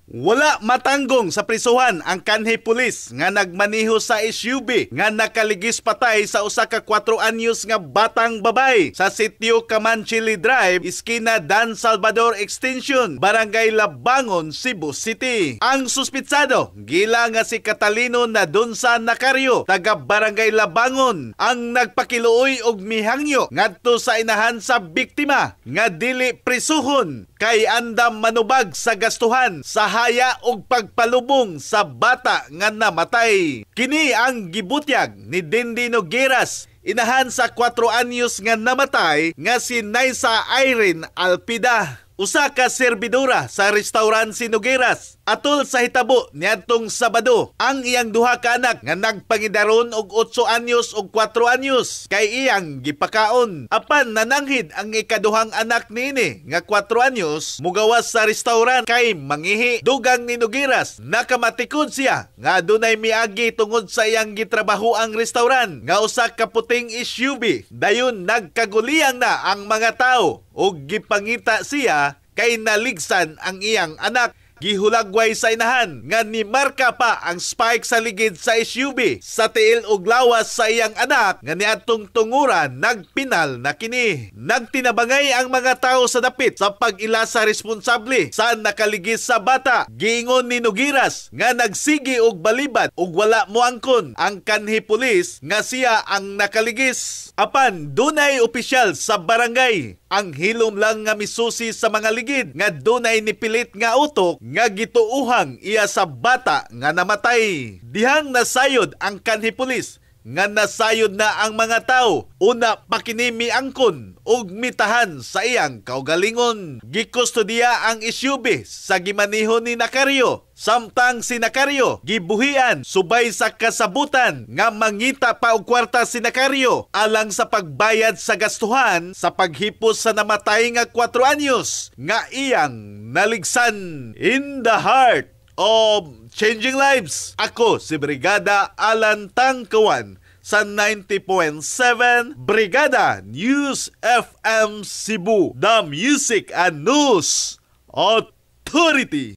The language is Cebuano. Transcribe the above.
Wala matanggong sa prisuhan ang kanhi pulis nga nagmaniho sa SUV nga nakaligis patay sa usa ka 4 anyos nga batang babay sa Sitio Camanchili Drive, iskina Dan Salvador Extension, Barangay Labangon, Cebu City. Ang suspitsado, gila nga si Catalino Nadunsa Nacario, taga Barangay Labangon, ang nagpakiluoy og mihangyo ngadto sa inahan sa biktima nga dili prisuhon kay andam manubag sa gastuhan sa haya og pagpalubong sa bata nga namatay. Kini ang gibutyag ni Dindi Nogueras, inahan sa 4 anyos nga namatay nga si Naisa Irene Alpida. Usa ka serbidora sa restaurant si Nogueras. Atol sa hitabo niadtong Sabado, ang iyang duha ka anak nga nagpangidaron og 8 anyos ug 4 anyos kay iyang gipakaon. Apan nananghid ang ikaduhang anak niini nga 4 anyos mugawas sa restaurant kay mangihi. Dugang ni Nogueras, nakamatikod siya nga adunay miagi tungod sa iyang gitrabaho ang restaurant nga usa ka puting SUV. Dayon nagkaguliyang na ang mga tao ug gipangita siya kay naligsan ang iyang anak. Gihulagway sa inahan nga nimarka pa ang spike sa ligid sa SUV sa tiil ug lawas sa iyang anak nga niadtong tunguran nagpinal na kini. Nagtinabangay ang mga tao sa dapit sa pag-ila sa responsable sa nakaligis sa bata. Giingon ni Nogueras nga nagsigi og balibad ug wala moangkon ang kanhi pulis nga siya ang nakaligis. Apan dunay opisyal sa barangay ang hilom lang nga misusi sa mga ligid nga dunay nipilit nga utok nga gituuhang iya sa bata nga namatay. Dihang nasayod ang kanhi pulis nga nasayod na ang mga tao, una pa kini miangkon ug mitahan sa iyang kaugalingon. Gikustodiya ang SUV sa gimaniho ni Nacario. Samtang si Nacario gibuhian subay sa kasabutan nga mangita pa og kwarta si Nacario alang sa pagbayad sa gastuhan sa paghipos sa namatay nga 4 anyos nga iyang naligsan. In the heart of changing lives, ako si Brigada Alan Tangkawan sa 90.7 Brigada News FM Cebu, the Music and News Authority.